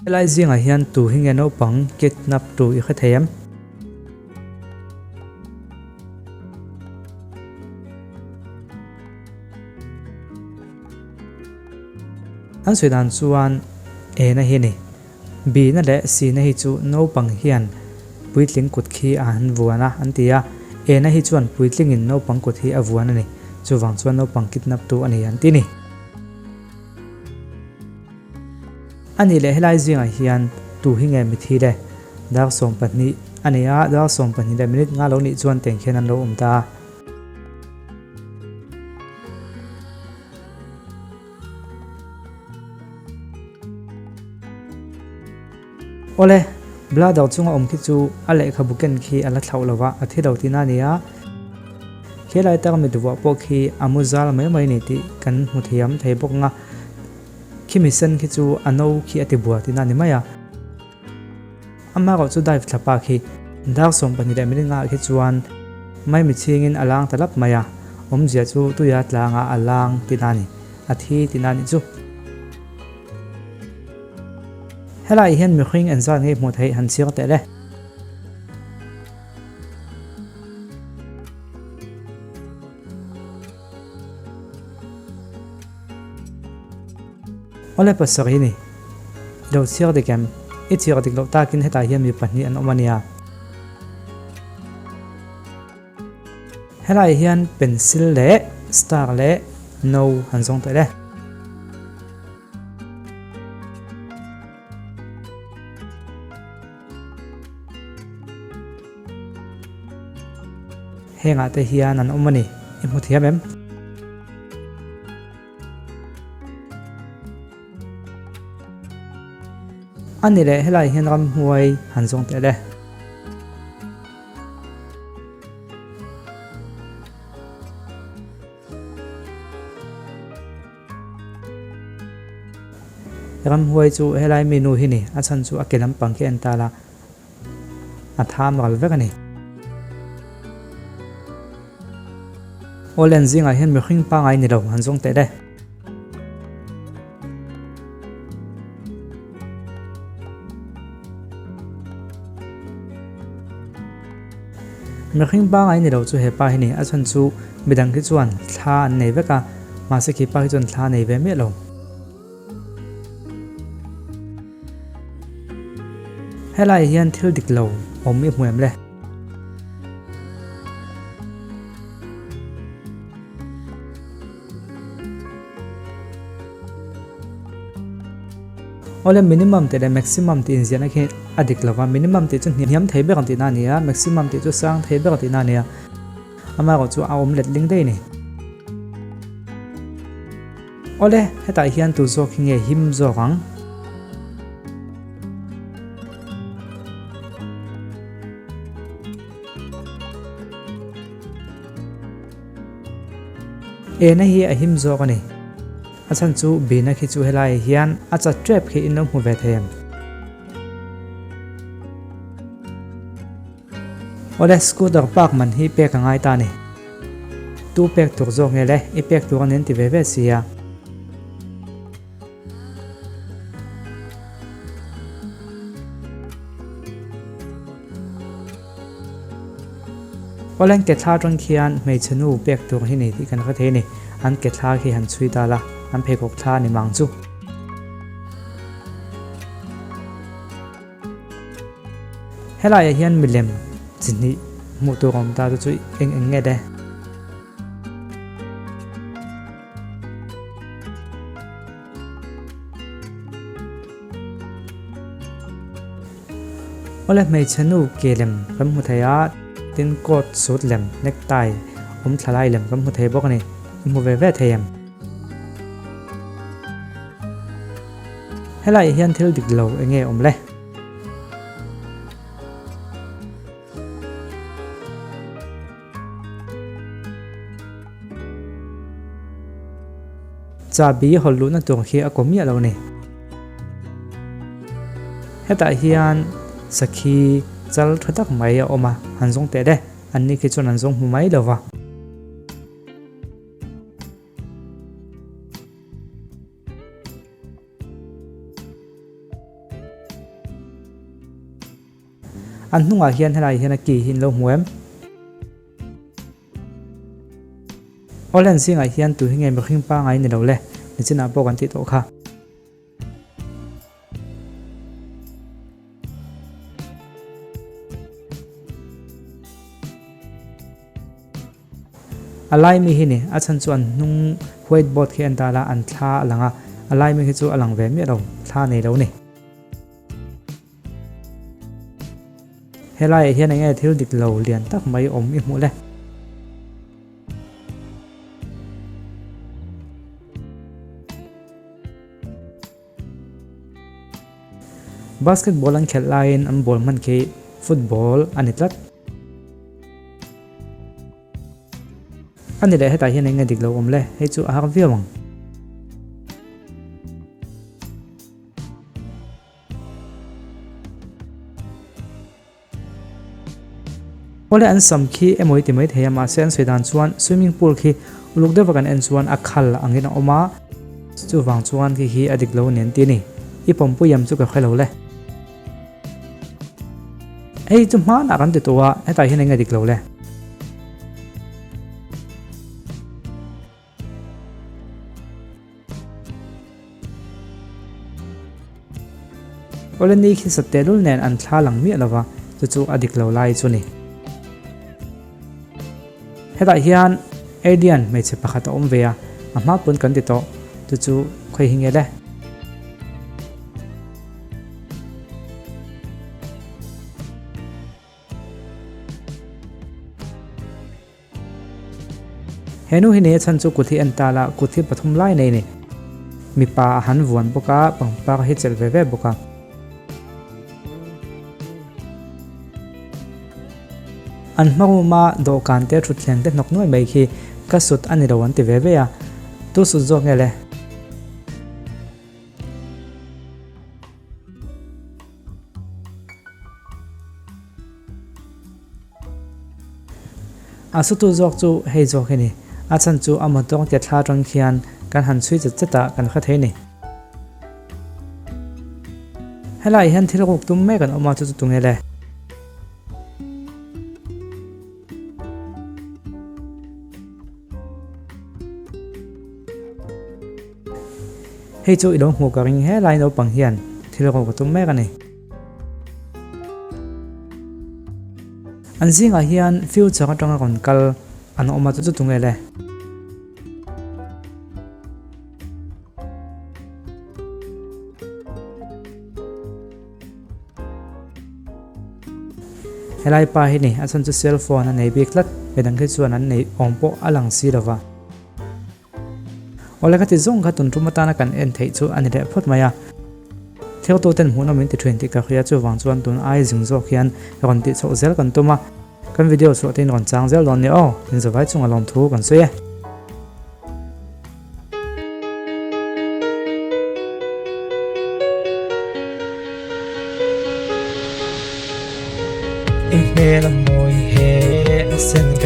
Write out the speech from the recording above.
Helai zingah hian tu hi nge naupang kidnap tu i hre thei em? An sawi dan chuan ena hi a ni. Bina leh sina hi chu naupang hian puitling kut khi a han vuan a an ti a, ena hi chuan puitlingin naupang kut hi a vuan a ni. Chuvang chuan naupang kidnap tu a ni an ti a ni. A nih leh helai zingah hian tu hi nge mithi le? Dar 12 a ni a, dar 12 leh minute nga lo nih chuan teng khian an lo awm ta a. Awle, bladder chunga awm khi chu a lehkhabu ken khi a la thlauh lo va, a thi lo tihna a ni a. Khi lai tak mi duhah pawh khi a mu zal mai mai ni tih kan hmu thiam thei bawk ang a. Khi mi sen khi chu a no khi a ti bua tihna a ni mai a. Amaherawhchu dive thlapa khi dar 12 leh minute ngah khi chuan maimi chhingin a lang ta lap mai a, awmzia chu tuia tlangah a lang tihna a ni, a thi tihna a nih chu. Helai hian mihring engzat nge hmuh theih han chhiar teh le. Awle pasarih ni. I lo chhiar dik em? I chhiar dik loh takin hetah hian mi pahnih an awm a nia. Helai hian pencil leh star leh no han zawng teh le. Hengah te hian an awm a ni, i hmu thiam em? A ni leh helai hian ramhnuai han zawng teh le. Ramhuai chu helai mi nu hi ni, a chhan chu a ke lampang khi a en tal a, a tham ral vek a ni. Awle an zingah hian mihring pangai ni lo han zawng teh le. Mihring pangai ni lo chu hepa hi ni, a chhan chu midang khi chuan thla an nei vek a, mahse khipa khi chuan thla a nei ve miah lo. Helai hian thil dik lo awm i hmu em le? Awle minimum tih leh maximum tih inziahna khi a dik lo va, minimum tih chu hniam thei ber ang tihna a ni a, maximum tih chu sang thei ber ang tihna a ni a, amaherawh chu a awm letling daih a ni. Awle, hetah hian tu zawk hi nge him zawk ang? Ena hi a him zawk a ni. A chhan chu Bina khi chu helaiah hian a chat tep khi in lo hmu ve thei em? Awle, scooter park man hi pek a ngai ta a ni. Tu pek tur zawk nge le, i pek tur a nen ti ve ve si a. Awle, an ke thla atang khian hmeichhe nu pek tur hi nei tih kan hre thei a ni. An ke thla khi han chhui ta la, an pheikhawk thla a ni mang chu. Helaiah hian milem chi hnih hmuh tur a awm ta chu chu eng eng nge le? Awle hmeichhe nu ke lem kan hmu thei a, tin coat suit lem necktie awm thla lai lem kan hmu thei bawk a ni. I hmu ve ve thei em? Helaiah hian thil dik lo eng nge awm le? Chahbi hawlh luhna tur khi a kaw miah lo a ni. Hetah hian sakhi chal tha tak mai a awm a, han zawng teh le, anni khi chuan an zawng hmu mai lo va. An hnungah hian helaiah hian a ki hi in lo hmu em? Awle an zingah hian tu hi nge mihring pangai ni lo le? Nichinah pawh kan tih tawh kha. A lai mi hi ni, a chhan chu an hnung white board khi a en ta la, an thla a lang a, a lai mi khi chu a lang ve miah lo, thla nei lo ni. Helaiah hian eng nge thil dik lo lian tak mai awm i hmuh le? Basketball an khelh laiin an ball hman khi football a ni tlat. A ni leh hetah hian eng nge dik lo awm le? Hei chu a har viau ang. Awle an sam khi emaw i ti mai thei a mahse an sawi dan chuan swimming pool khi uluk deuh a kan en chuan a khal angin a awm a, chuvang chuan khi hi a dik lo nen ti a ni. I pawmpui am chu ka hre lo le. Hei chu hmanah kan ti tawh a, hetah hian eng nge dik lo le? Awle ni khi sat tehlul nen an thla lang miah lova, chu chu a dik lo lai chu ni. Hetah hian alien hmeichhe pakhat a awm ve a, a hma pawn kan ti tawh, chu chu khawi hi nge le? He nu hi nei a chhan chu kut hi en ta la, kut hi pathum lai nei ni. Mipa a han vuan bawk a, pangpar hi chelh ve ve bawk a. An hma room a dawhkan te thutthleng te hnawk nuai mai khi ka sut a ni lo an ti ve ve a, tu sut zawk nge le? A sutu zawk chu hei zawk hi ni. A chhan chu a motor tia thla atang khian kan han chhui chet chet a kan hre thei ni. Helaiah hian thil ruk tum mek an awm a chu chu tunge le? Hei chu i lo hmuh ka ring he lai naupang hian thil ruk a tum mek a ni. An zingah hian future atanga rawn kal an awm a chu chu tunge le? Helai pa hi ni a chhan chu cell phone a nei bik tlat midang khi chuan an nei awm pawh a lang si lova. Awle ka ti zawng kha tun tum atana kan en theih chu a ni leh phawt mai a. Thiltu ten hmuhnawm min ti thin tih ka hria chuvang chuan tun ai zing zawk hian rawn tih chhoh zel kan tum a. Kan video chhuah te in rawn chang zel dawn nia aw, inzawvai chunga lawmthu kan sawi e. I hmel a mawi he a sen.